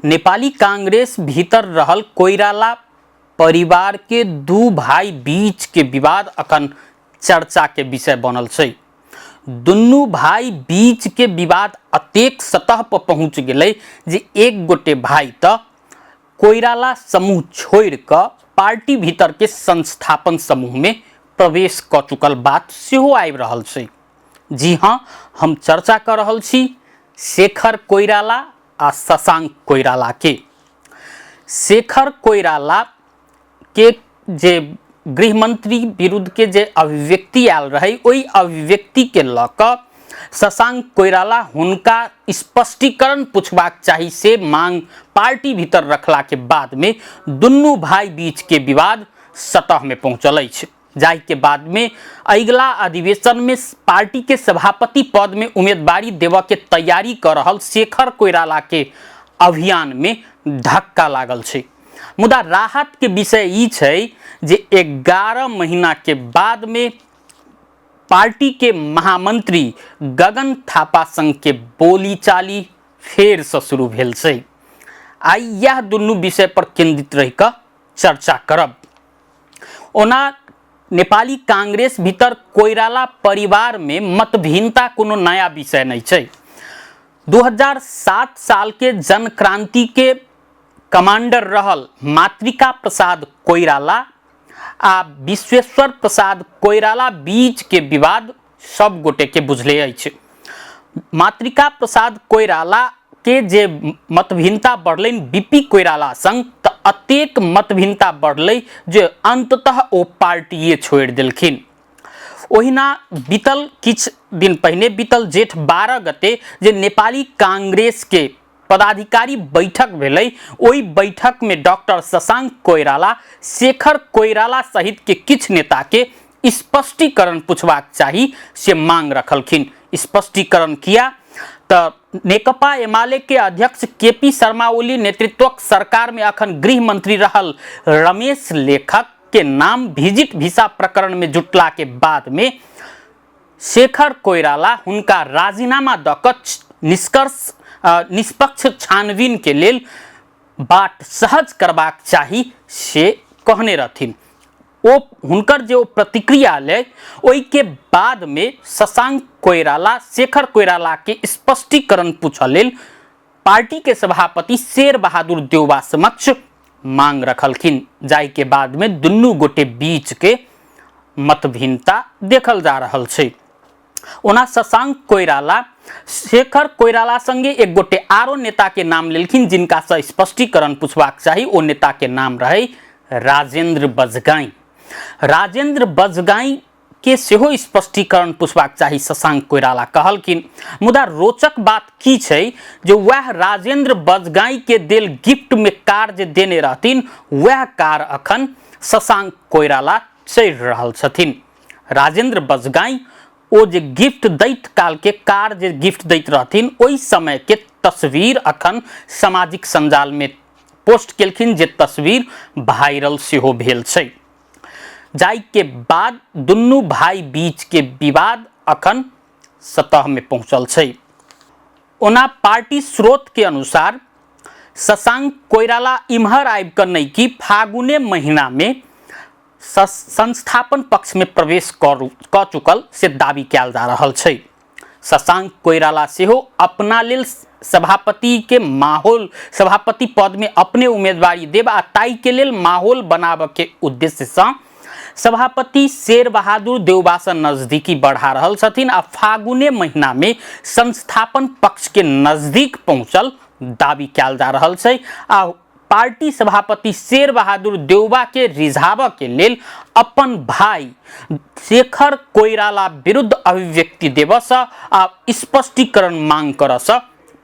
नेपाली कांग्रेस भीतर रहल कोइराला परिवार के दू भाई बीच के विवाद अखन चर्चा के विषय बनल छै। दुनू भाई बीच के विवाद अतेक सतह पर पहुंच गेलै जे एक गोटे भाई तऽ कोइराला समूह छोड़ि कऽ पार्टी भीतर के संस्थापन समूह में प्रवेश कऽ चुकल बात सेहो आबि रहल छै। जी हाँ, हम चर्चा कऽ रहल छी शेखर कोइराला आ शशांक कोइराला के। शेखर कोइराला के जे गृहमंत्री विरुद्ध के जे अभिव्यक्ति आयल रहे, ओहि अभिव्यक्ति के लऽ कऽ शशांक कोइराला हुनका स्पष्टीकरण पूछबाक चाही से मांग पार्टी भीतर रखला के बाद में दुनू भाई बीच के विवाद सतह में पहुंचल अछि। जाहि के बाद में अगिला अधिवेशन में पार्टी के सभापति पद में उम्मीदवारी देव के तैयारी कर रहल शेखर कोइराला के अभियान में धक्का लागल छै। मुदा राहत के विषय ई छै जे 11 महीना के बाद में पार्टी के महामंत्री गगन थापा संग के बोली चाली फेर से शुरू भेल छै। आइ यह दुनू विषय पर केंद्रित रहि कऽ चर्चा करब। ओना नेपाली कांग्रेस भीतर कोइराला परिवार में मतभिन्नता कोनो नया विषय नहीं छै। 2007 साल के जनक्रांति के कमांडर रहल मातृका प्रसाद कोइराला आ विश्वेश्वर प्रसाद कोइराला बीच के विवाद सब गोटे के बुझले अछि। मातृका प्रसाद कोइराला के जे मतभिन्नता बढ़लनि बीपी कोइराला संग, तऽ अतेक मतभिन्नता बढ़लै जे अंततः ओ पार्टिए छोड़ि देलखिन। ओहिना बीतल किछु दिन पहिने बीतल जेठ 12 गते जे नेपाली कांग्रेस के पदाधिकारी बैठक भेलै, ओहि बैठक में डॉक्टर शशांक कोइराला शेखर कोइराला सहित के किछु नेता के स्पष्टीकरण पूछबाक चाही से मांग रखलखिन। स्पष्टीकरण किया तऽ नेकपा एमाले के अध्यक्ष केपी शर्मा ओली नेतृत्वक सरकार में अखन गृह मंत्री रहल रमेश लेखक के नाम विजिट वीसा प्रकरण में जुटला के बाद में शेखर कोइराला हुनका राजीनामा दऽ कऽ निष्कर्ष निष्पक्ष छानबीन के लेल बाट सहज करबाक चाही से कहने रहथिन। ओ हुनकर जे ओ प्रतिक्रिया एलै ओहिके बाद में शशांक कोइराला शेखर कोइराला के स्पष्टीकरण पूछऽ लेल पार्टी के सभापति शेर बहादुर देउबा समक्ष मांग रखलखिन, जाहि के बाद में दुनू गोटे बीच के मतभिन्नता देखल जा रहल छै। ओना शशांक कोइराला शेखर कोइराला संगे एक गोटे आरो नेता के नाम लेलखिन जिनका से स्पष्टीकरण पूछबाक चाही। ओ नेता के नाम रहे राजेंद्र बजगाई। राजेंद्र बजगाई के सेहो स्पष्टीकरण पूछबाक चाही शशांक कोइराला कहलखिन। मुदा रोचक बात की छै जे वएह राजेंद्र बजगाई के देल गिफ्ट में कार जे देने रहथिन वएह कार अखन शशांक कोइराला चढ़ि रहल छथिन। राजेंद्र बजगाई ओ जे गिफ्ट दैत काल के कार जे गिफ्ट दैत रहथिन ओहि समय के तस्वीर अखन सामाजिक संजाल में पोस्ट केलखिन, जे तस्वीर वायरल सेहो भेल छै। जाहि के बाद दुनू भाई बीच के विवाद अखन सतह में पहुंचल छै। ओना पार्टी स्रोत के अनुसार शशांक कोइराला इम्हर आबि कऽ नहि कि फागुने महीना में संस्थापन पक्ष में प्रवेश कऽ चुकल से दावी कयल जा रहल छै। शशांक कोइराला सेहो अपना लेल सभापति के माहौल सभापति पद में अपने उम्मीदवारी देब आ ताहि के लेल माहौल बनाबऽ के उद्देश्य सँ सभापति शेर बहादुर देउबा सँ नजदीकी बढ़ा रहल छथिन आ फागुने महीना में संस्थापन पक्ष के नजदीक पहुंचल दावी कयल जा रहल छै आ पार्टी सभापति शेर बहादुर देउबा के रिझाबऽ के लेल अपन भाई शेखर कोइराला विरुद्ध अभिव्यक्ति देबऽ सँ आ स्पष्टीकरण मांग करऽ सँ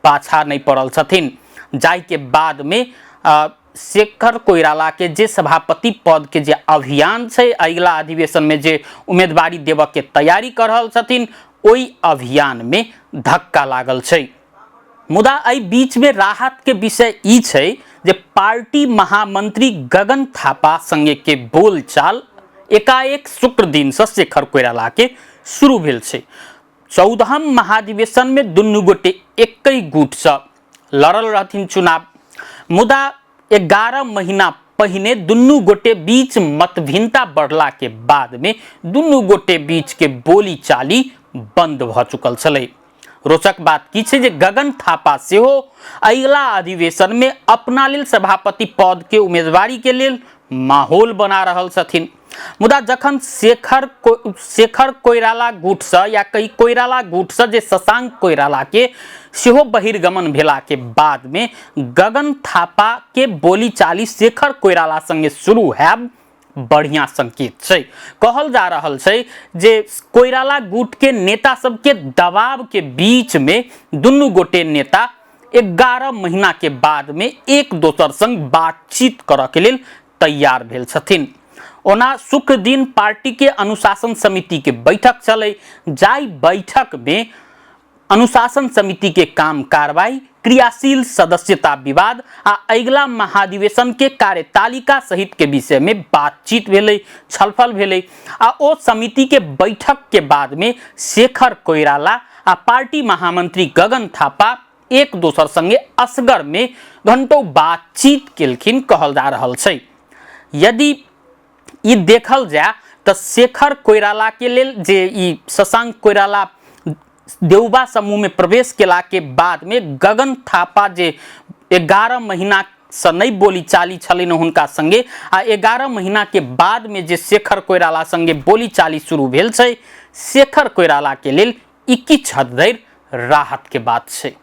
पाछा नहि पड़ल छथिन। जाहि के बाद में शेखर कोइराला के जे सभापति पद के जे अभियान छै, अगिला अधिवेशन में जे उम्मीदवारी देबऽ के तैयारी कर रहल छथिन, ओहि अभियान में धक्का लागल छै। मुदा एहि बीच में राहत के विषय ई छै जे पार्टी महामंत्री गगन थापा संगे के बोलचाल एकाएक शुक्र दिन से शेखर कोइराला के शुरू भेल छै। 14म महाधिवेशन में दुनू गोटे एकहि गुट से लड़ल रहथिन चुनाव। मुदा 11 महीना पहिने दुनू गोटे बीच मतभिन्नता बढ़ला के बाद में दुनू गोटे बीच के बोली चाली बंद भ चुकल छलै। रोचक बात की छै जे गगन थापा सेहो अगिला अधिवेशन में अपना लेल सभापति पद के उम्मीदवारी के लेल माहौल बना रहल छथिन। मुदा जखन शेखर कोइराला गुटसँ या कही कोइराला गुटसँ जे शशांक कोइराला के सेहो बहिर्गमन भेला के बाद में गगन थापा के बोली चाली शेखर कोइराला संगे शुरू हैब बढ़िया संकेत छै। कहल जा रहल छै जे कोइराला गुट के नेता सबके दबाव के बीच में दुनू गोटे नेता 11 महीना के बाद में एक दोसर संग बातचीत करऽ के लेल तैयार भेल छथिन। ओना शुक्र दिन पार्टी के अनुशासन समिति के बैठक चले, जाहि बैठक में अनुशासन समिति के काम कार्रवाई, क्रियाशील सदस्यता विवाद आ अगिला महाधिवेशन के कार्यतालिका सहित के विषय में बातचीत भेलै, छलफल भेलै आ ओ समिति के बैठक के बाद में शेखर कोइराला आ पार्टी महामंत्री गगन थापा एक दोसर संगे असगर में घंटों बातचीत केलखिन कहल जा रहल छै। यदि ई देखल जाय तऽ शेखर कोइराला के लेल जे ई शशांक कोइराला देउबा समूह में प्रवेश केला के बाद में गगन थापा जे 11 महीना से नहीं बोली चाली छलनि हुनका संगे आ 11 महीना के बाद में जे शेखर कोइराला संगे बोली चाली शुरू भेल छै, शेखर कोइराला के लेल ई किछु हद धरि राहत के बात छै।